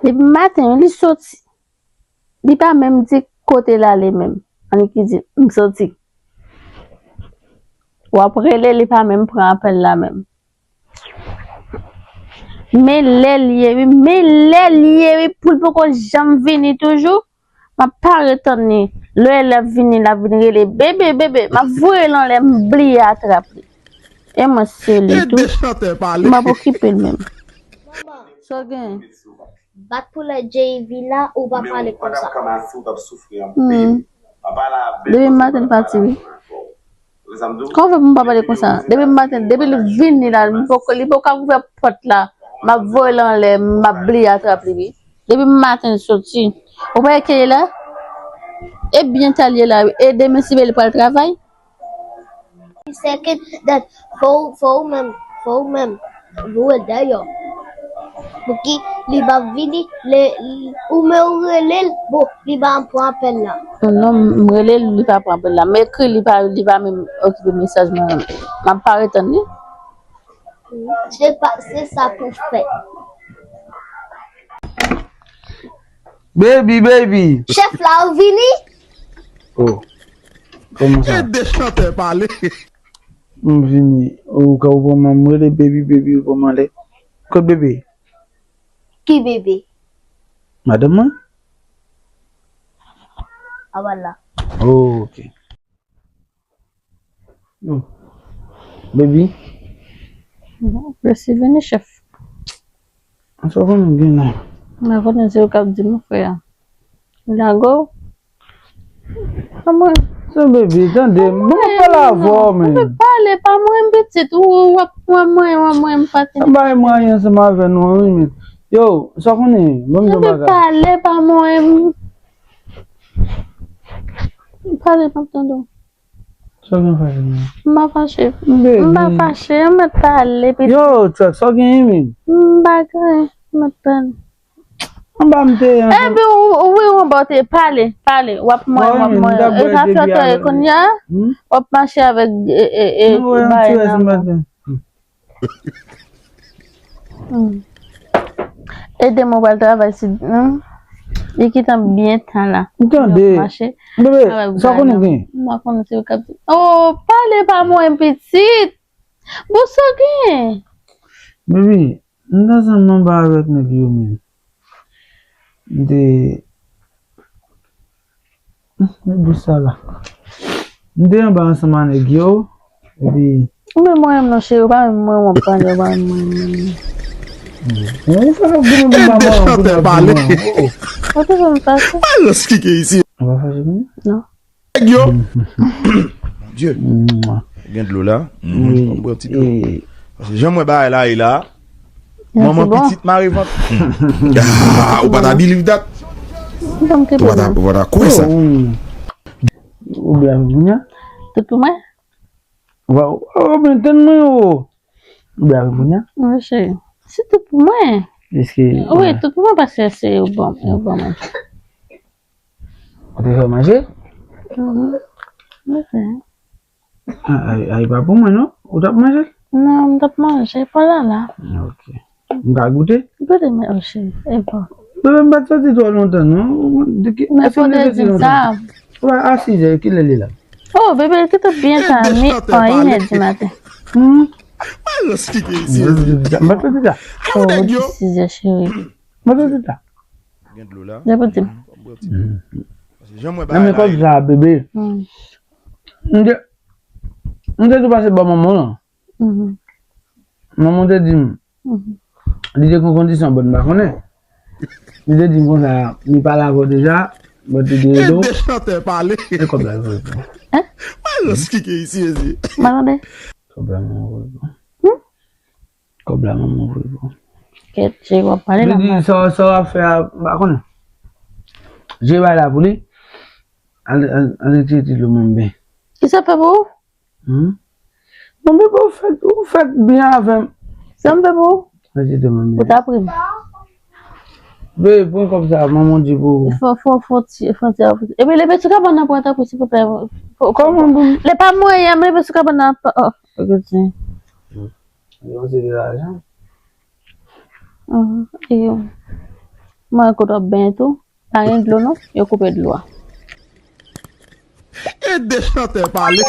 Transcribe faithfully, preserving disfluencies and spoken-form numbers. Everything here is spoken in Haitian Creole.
Depi maten, li soti. Li pa menm di kote l ale menm. Annik ki di, "M soti." W ap rele, li pa menm pran apèl la menm. Men lè l ye, wi. Men lè l ye, wi. Pou l poko janm vini toujou, m ap pare tann li. Lè l ap vini, l ap vin rele, "Bebe, bebe." M ap voye l anlè, m bliye atrap li. E mwen, se li tou. M ap okipe l menm. Sa w gen? Bat pou lè Jay vin la, ou pa pale konsa. Hmm. Depi maten l pati, wi. Kòman fè pou m pa pale konsa? Depi maten, depi l vini la, li poko, li poko ka ouvè pòt la. M ap voye l anlè, m ap bliye atrap li, wi. Depi maten l soti. Ou pa wè ke li la? E byen ta l ye la, wi. E demen si byen li pral travay? Sèke dat, fò w, fò w menm, fò w menm voye l dèyè. Pouki li pa vini, lè, ou menm ou rele l, bon, li pa pran apèl la. Non, m rele l, li pa pran apèl la. M ekri, li pa, li pa menm okipe mesaj mwen menm. M ap pare tann li. Se pa, se sa pou fè. Baby, baby. Chèf la, ou vini? Oh. Kòman sa? E de chantè pale. M vini. Ou ka ou pran mwen, m rele baby, baby, ou pran mwen ale. Kot bebe? Ki bebe? Madanm mwen? A, wala. Oh, ok. Yo. Baby. Bon, mèsi, vini, chèf. Sa w konnen gen la? Mwen konnen se ou k ap di m, frè a. Lago. Pa mwen. Se baby, tande. Bon, mwen pale avè w, men. Mwen pale, pa mwen, pitit. Ou, ou ap pran mwen, mwen, mwen, m pa te. Sa bay mwen anyen ansanm avè nou, wi, men. Yo, sa w konnen? Bon, m di w bagay. Pale, pa mwen. Pale, m ap tande w. Sa gen fache menm? M pa fache. M pa fache, m mèt pale, pitit. Yo, Chuck, sa genyen menm? M pa gen, m mèt pale. Anba m te. Epi ou, ou, wi, ou anba w te pale, pale. W ap mwen, w ap mwen. E sa fè w tande kounye a? W ap mache avèk, e, e, e, bagay nan men w. Hmm. Ede m, ou pral travay si, hmm? Li gentan byen ta la. M tande. Mache. Bebe, sa w konnen gen? M pa konnen se yo k ap di. Oh, pale pa mwen, pitit. Bon, sa w gen? Bebe, m t ansanm anba avèk nèg yo menm. M te Mwen bouch sa la. M te anba ansanm a nèg yo. Epi. Ou menm mwen menm non cheri, ou pa menm mwen w ap pale, ou pa menm mwen menm. Ou fè lòk di mwen pou m pa mwen pou chantè pale. Ou te fè m fache. Alòs ki gen isi? Ou pa fache pou mwen? Non. Nèg yo. Dye. Gen dlo la. Wi. Bon ti dlo. Paske jan mwen bagay la ye la. Manman pitit mare vant. Ah, ou pa ta believe that. Ou pa ta, ou pa ta kwè sa. Ou byen kounye a? Tout pou mwen? Ou pa, ou pa byen tann mwen, o. Ou byen kounye a? Wi, cheri. Se tout pou mwen. Eske. Wi, tout pou mwen paske se yo ban, yo ban mwen. Ou te fè manje? Mhm. Mwen fè. A, a, a, e pa pou mwen, non? Ou t ap manje? Non, m t ap manje, pa la la. Ok. M ka goute? Goute, men, oh, cheri, e bon. Bebe, m pa t soti twò lontan, non. De ki, men fò w te di m sa. Ou pa a sizè, kilè li la? Oh, bebe, li te tout byen ta, mi, oh, inè di maten. Hmm? M pa t soti ta. Oh, sizè, cheri. M pa t soti ta. Gen dlo la. Depi di m. Nan men kòb sa, bebe. M te, m te tou pase ba manman lan. Manman te di m, li te kon kondisyon, bon, m pa konnen. Li te di m konsa, li pale avè w deja, bon, te di do. E de chantè pale. E kòb la, vre. Hein? Alòs ki gen isi, isi. M pa tande. Kòb la, manman voye pou. Kòb la manman voye pou. Kèt, cheri, w ap pale la. Li di, sa, sa w ap fè a, m pa konnen. Jere bagay la pou li. Al, al, al retire ti dlo manman ben. Kisa fè pou ou? Hmm? Bon, bebe, ou fèk, ou fèk byen avè m. Sa m fè pou ou? Retire dlo manman ben. Ou ta pri m. Bebe, pran kòb sa, manman di pou ou. Fò, fò, fò ti, fò ti, fò ti. Epi, leve sou kabann nan pou w ta pri, silvouplè. Kòman pou m? Lè pa mwen, leve sou kabann nan. Oh, oh. Ok, ti. Yo, se de lajan. Mhm, e yo. Mwen kote w ap benyen tou. Pa gen dlo non, yo koupe dlo a. E de chantè pale.